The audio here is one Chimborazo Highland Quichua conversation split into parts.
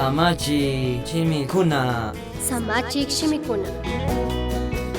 Samachik shimikuna. Samachik shimikuna.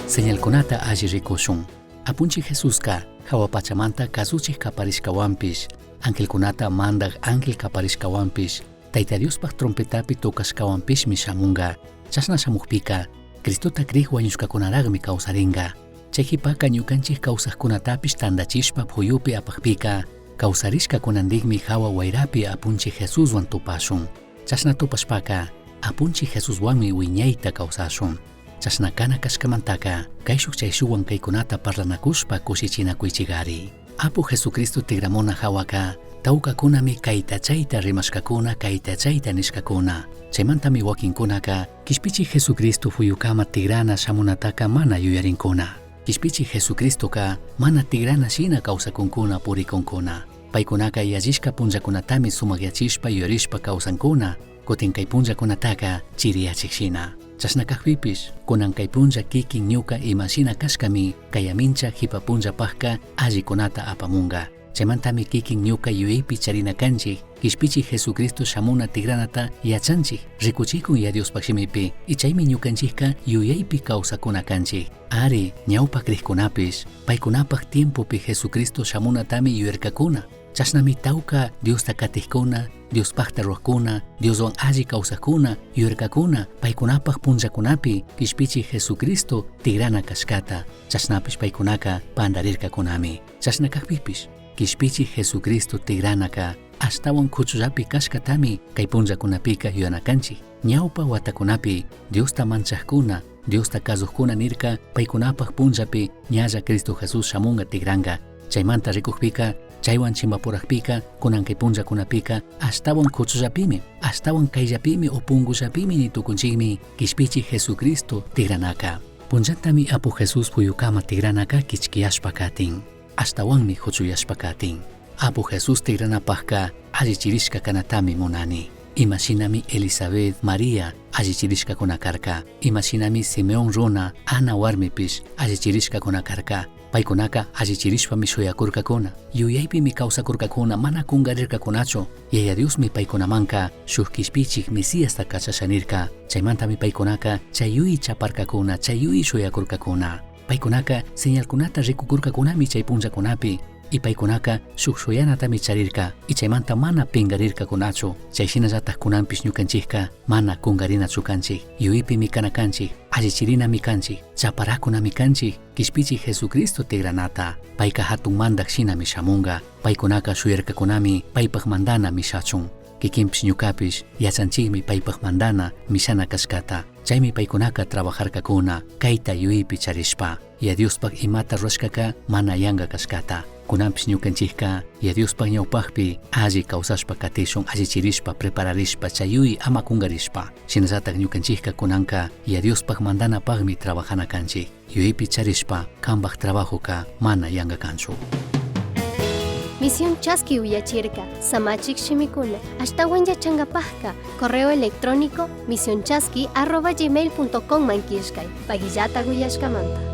Señalkunata alli rikushun. Apunchik Jesuska jahua pachamanta kazuchik kaparishkawanpish, angelkunata mandaj ángel kaparishkawanpish, Tayta Diospaj trompetapi tocashkawanpishmi shamunga. Chashna shamujpika, Cristota crij wañushkakunarajmi kawsaringa. Chay jipaka ñukanchik kawsajkunatapish tandachishpa puyupi apajpika, kawsarishkakunandikmi jahua wayrapi Apunchik Jesuswan tupashun. Chashna tupashpaka, Apunchik Jesuswanmi wiñayta kawsashun. Chashna kana kashkamantaka, kayshuj chayshuwan kaykunata parlanakushpa kushichinakuychigari. Apu Jesucristo tigramuna jawaka, tawkakunami kayta chayta rimashkakuna kayta chayta nishkakuna. Chaymantami wakinkunaka, Kishpichik Jesucristo fuyukama tigrana shamunataka mana yuyarinkuna. Kishpichik Jesucristoka mana tigrana shina kawsakunkuna purikunkuna. Paykunaka yallishka punllakunatami sumakyachishpa yuyarishpa kawsankuna, kutin kay punllakunataka chiriyachik shina. Chashna kakpipish, kunan kay punlla kikin ñuka ima shina kashkami kay amincha jipa punllapakka allikunata apamunga. Chaymantami kikin ñuka yuyaypi charina kanchik, Kishpichik Jesucristo shamuna tigranata yachanchik, rikuchikun ya Diospaj shimipi, y chaymi ñukanchikka yuyaypi kawsakuna kanchik. Ari, ñawpa crijkunapish, paykunapaj tiempopi Jesucristo shamunatami yuyarkakuna. Chashnami tawka Diosta katijkuna, Diospajta ruwajkuna, Dioswan alli kawsajkuna yuyarkakuna paykunapaj punllakunapi Kishpichik Jesucristo tigrana kashkata, chashnapish paykunaka pandarirkakunami. Chashna kajpipish, Kishpichik Jesucristo tigranaka ashtawan kuchullapi kashkatami kay punllakunapika yuyana kanchik. Ñawpa watakunapi Diosta manchajkuna, Diosta kazujkuna nirka paykunapaj punllapi ñalla Cristo Jesús shamunga tigranka. Chaymanta rikujpika, chaywan chimbapurajpika, kunan kay punllakunapika ashtawan kuchullapimi, ashtawan kayllapimi o pungullapimi ni tukunchikmi Kishpichik Jesucristo tigranaka. Punllantami Apu Jesús puyukama tigranaka kichkiyashpa katin, ashtawanmi huchuyashpa katin. Apu Jesús tigranapajka allichirishka kanatami munani. Ima shinami Elizabeth, María allichirishkakuna karka. Ima shinami Simeón runa, Ana warmipish allichirishkakuna karka. Paykunaka allichirishpami shuyakurkakuna. Yuyaypimi kawsakurkakuna, mana kungarirkakunachu. Yaya Diosmi paykunamanka shuk kishpichik Mesiasta kachasha nirka. Chaymantami paykunaka chay yuyi chaparkakuna, chay yuyi shuyakurkakuna. Paykunaka señalkunata rikukurkakunami chay punllakunapi. Y paykunaka shuk shuyanatami charirka. Y chaymanta mana pingarirkakunachu. Chay shinallatak kunanpish ñukanchikka mana kungarinachu kanchik. Yuypimi kana kanchik, allichirinami kanchik, chaparakunami kanchik, Kishpichik Jesucristo tigranata. Payka hatun mandak shinami shamunga. Paykunaka shuyarkakunami paypak mandana mishachun. Kikinpish ñukapish yachanchikmi paypak mandana mishana kashkata. Chaymi paykunaka trabajarkakuna kayta yuyaypi charishpa. Ya Diospaj imata rurashkaka mana yanga kashkata. Kunanpish ñukanchikka ya Diospaj ñawpakpi alli kawsashpa katishun, allichirishpa, prepararishpa, chay yuyay ama kungarishpa. Shinallatak ñukanchikka kunanka ya Diospaj mandanapajmi trabajana kanchik. Yuyaypi charishpa kambaj trabajoka mana yanga kanchu. Misión Chaski uyachirka, samachik shimikuna, ashtawan yachangapajka, correo electrónico misionchaski@gmail.com man killkay, pagillata uyashkamanta.